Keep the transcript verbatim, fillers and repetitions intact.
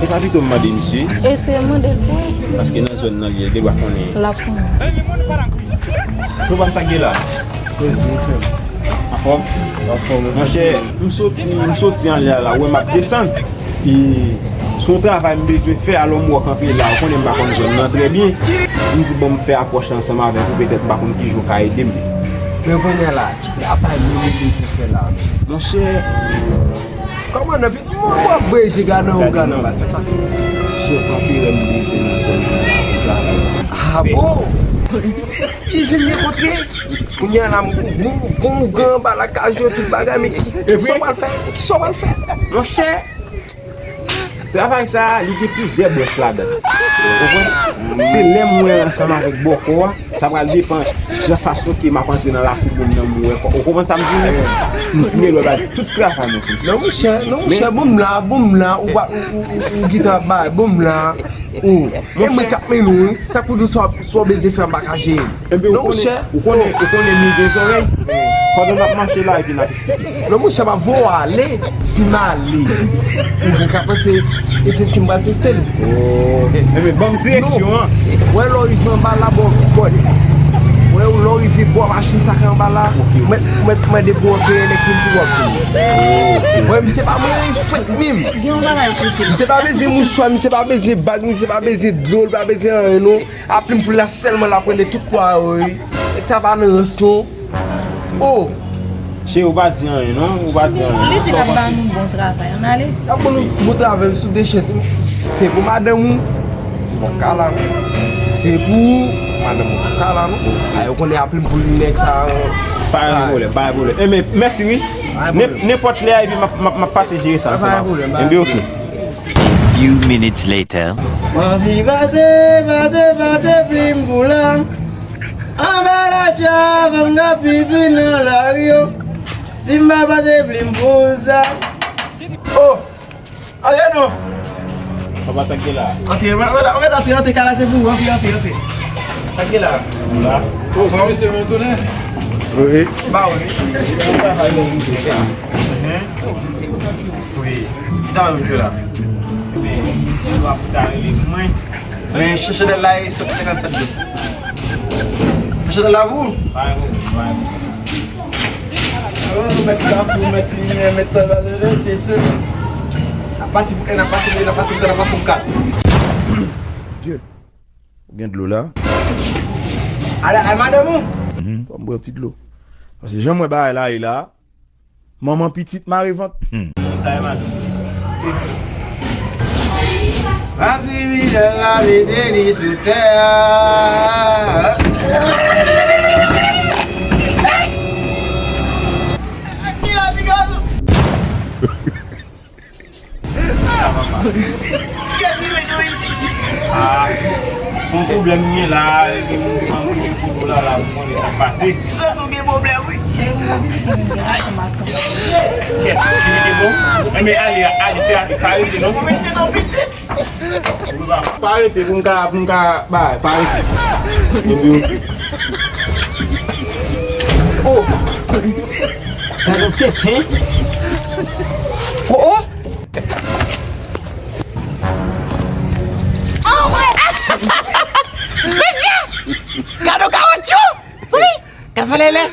Sa pito m mande misye. E se mande l pou ou. Paske nan zòn nan li ye, gen dwa konnen. L ap konnen. Tou pa m sa k gen la. Koze, frè m. Anfòm? Anfòm, monchè, m soti, m soti anlè a la, ou wè m ap desann. E se yon travay m bezwen fè, alò m wè w kanpe la, ou konnen m pa konn zòn nan trè byen. M di bon, m fè apwòch la ansanm avèk ou, petèt m pa konn ki jan w ka ede m. Men kounye a la, ki travay menm ou bezwen fè la menm? Monchè, kòman nan pi, mwen, mwen ap voye je gade nan ou, gade nan la, sa pase. Se yon kanpe rèm bezwen nan zòn nan la pou travay. Ah bon? Li jwenn li kontre. Kounye a la, m gon, gon, gon ougan anba lakaj yo, tout bagay, men ki, ki sa w pral fè? Ki sa w pral fè? Monchè, travay sa a, li gen plizyè branch ladan l. Ou konprann? Se lè m wè l ansanm avèk bòkò a, sa pral depann jan fason ke m ap antre nan lakou moun nan, m wè kò. Ou konprann sa m di w? M, m gen dwa bay tout travay mwen pou l fè. Non, monchè, non, monchè, bon m la, bon m la, ou pa, ou, ou, ou, ou gentan ap bay, bon m la. Oh, e mwen k ap mennen w, wi. Sa k pou di w sa w bezwen fè m pa ka jere l. Ebyen, ou konnen, ou konnen, ou konnen mi gen zòrèy. Pandan n ap mache la, epi n ap esplike. Non, monchè, m ap voye w ale. Si m ale, ou gen ka panse e teste m pral teste l. Oh, ebyen, ban m direksyon an. Wè, lè w rive anba la, bò, bò. Wè, lè w rive bò machin sa k anba la, mwen, mwen, mwen depi w antre, nèg vin pou w ap vini. Wè, misye pa mwen, fèt menm. Gen yon bagay kote. Misye pa bezwen mouchwa, misye pa bezwen bag, misye pa bezwen dlo, li pa bezwen anyen, non. Aplim pou la sèlman l ap rele tout kwa yo, wi. Nèg sa pa nan rans, non. Oh! Cheri, ou pa di anyen, non? Ou pa di anyen. Li di l ap ba nou bon travay. Ann ale. L ap ban nou bon travay sou de chèz. Se pou madanm ou. Bon, ka la. Se pou madanm ou. Ka la, non? A, yo konnen aplim pou li nèg sa. Pa gen pwoblèm, pa gen pwoblèm. Enben, mèsi, wi. Pa gen pwoblèm. Nenpòt lè a, epi m ap, m ap, m ap pase jere sa. Pa gen pwoblèm, pa gen pwoblèm. Enben, oke. A few minutes later. M anvi pase, pase, pase plim pou la. Anba la tcha, fò m ka pipi nan lari yo. Si m pa pase plim pou sa. Oh! Antre non. Papa, sa k gen la? Antre, antre, antre, antre, kala se pou ou, antre, antre, antre. Sa k gen la? La. Oh, se mesye retounen? Wi. Ba wi. Wi. Ki ta yo jwe la? Ebyen, gen dwa pou ta rele mwen. Men chèche de la e sèt senkant sèt de. Fè chanèl la pou ou. Oh, mèt kafou, mèt limyè, mèt tòl, se se. N ap pati pou en, n ap pati pou de, n ap pati pou twa, n ap pati pou kat. Dye. Ou gen dlo la? Ale, ale, madanm ou? Mhm, fò m pran ti dlo. Paske jan m wè bagay la ye la, manman pitit mare vant. Hmm. Sa e mal. Pa kriminèl la mete li sou tè a. Ki la di gaz? Kèl ki mete w isit? Ah, fon pwoblèm m gen la, epi m anvi pou la, la, pou konnen sa k pase. Sòt ou gen pwoblèm, wi. Kèt, ki mete bon? Enben, ale, ale, fè ale, pa rete, non. Ou mete nan pitit. Pa rete, pou m ka, pou m ka, bay, pa rete. Epi, oh! Gade yon tenten. Oh, oh! Mesye! Gade yon kawotchou! Wi! Gade falele!